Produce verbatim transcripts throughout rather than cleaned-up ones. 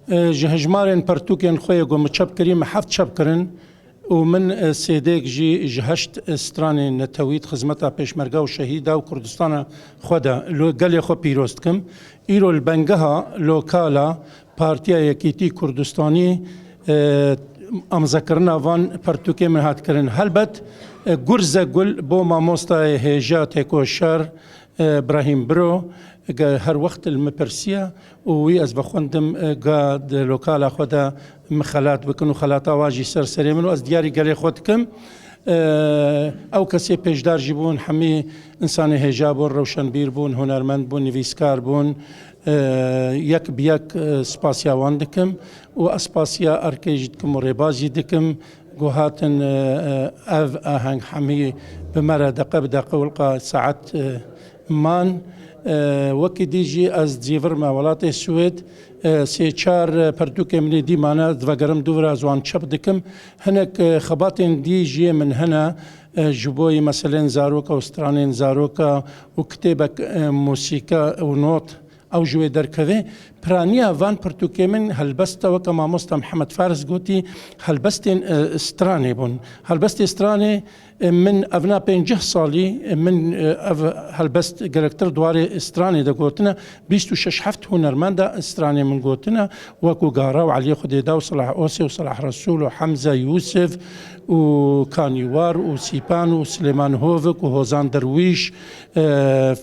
E, ji hejmarên pertûkên xwe yê ku min çap kirî, min heft çap kirin û min, e, sêdêk jî ji heşt, e, stranên netewî di xizmeta Pêşmerga û Şehîda û Kurdistana xwe de lo-, gelê xwe pîroz dikim. Îro li bengeha lokala Partiya Yekîtî Kurdistanî, e, amzekirina van pertûkê min hat kirin. Helbet, e, gurze gul bo mamostayê hêja têkoşer, e, Brahîm Biro, ge-, her wext li min pirsiya û wî ez vexwendim, e, ga di lokala xwe de min xelat bikin û xelata wan jî ser serê min û ez diyarî gelê xwe dikim. E, ew kesê pêşdar jî bûn, hemî insanê hêja bûn, rewşenbîr bûn, hunermend bûn, nivîskar bûn. E, yek bi yek, e, spasiya wan dikim û ez spasiya erkê jî dikim û rêbaz jî dikim. Ku hatin, e, e, ev aheng hemî bi me re deqe bi deqe wilqa saet, e, man. E, wekî dî jî ez dizîvirme welatê Swêd. E, sê çar, e, pertûkê min ê dî mane, divegerim dûvira ez wan çap dikim. Hinek, e, xebatên dî jî yê min hene, e, ji bo yê meselên zaroka û stranên zaroka û kitêbek, e, musîka û not. Ew ji wê derkeve. Piraniya van pirtûkê min helbesta weke mamosta Mihemed Faris gotî, helbestên, e, stranê bûn. Helbestê stranê, e, min evna pêncî salî, e, min, e, ev helbest gelektir di warê stranê de gotine. Bîst û şeş heft hunermenda stranê min gotine, wekû Gara û Eliyê Xwedêda û Silah Osê û Silah Resûl û Hemze Yûsif û Kanîwar û Sîpan û Silêman Hovik û Hozan Derwîş, e,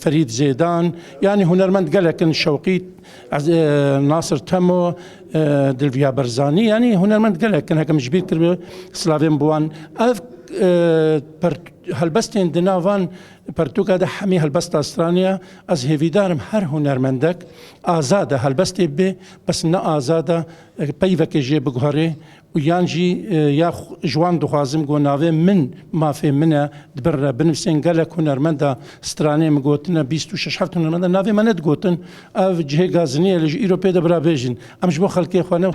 Ferîd Zêdan, yanî hunermend gelek in, Şewqî, Ez-, e, Nasir Temo, e, Dilviya Berzanî, yanî hunermend gelek in, hekem ji bîr kiribe, silavên bi wan. Ev, e, per-, helbestên di nav van pertûka de hemî helbesta stranê ye. Ez hêvîdar im her hunermendek azad e helbestê bibe, bes ne azad e, e, peyvekê jê biguherê û yan jî, e, ya xu-, ji wan dixwazim ku navê min, mafê min e, di bin re binivîsên. Gelek hunermenda stranê min gotine, bîst û şeş heft hunermenda navê me nedigotin. Ev cihê gazinî ye, lê ji îro pê de bira bêjin. Em ji bo xelkê xwe ne.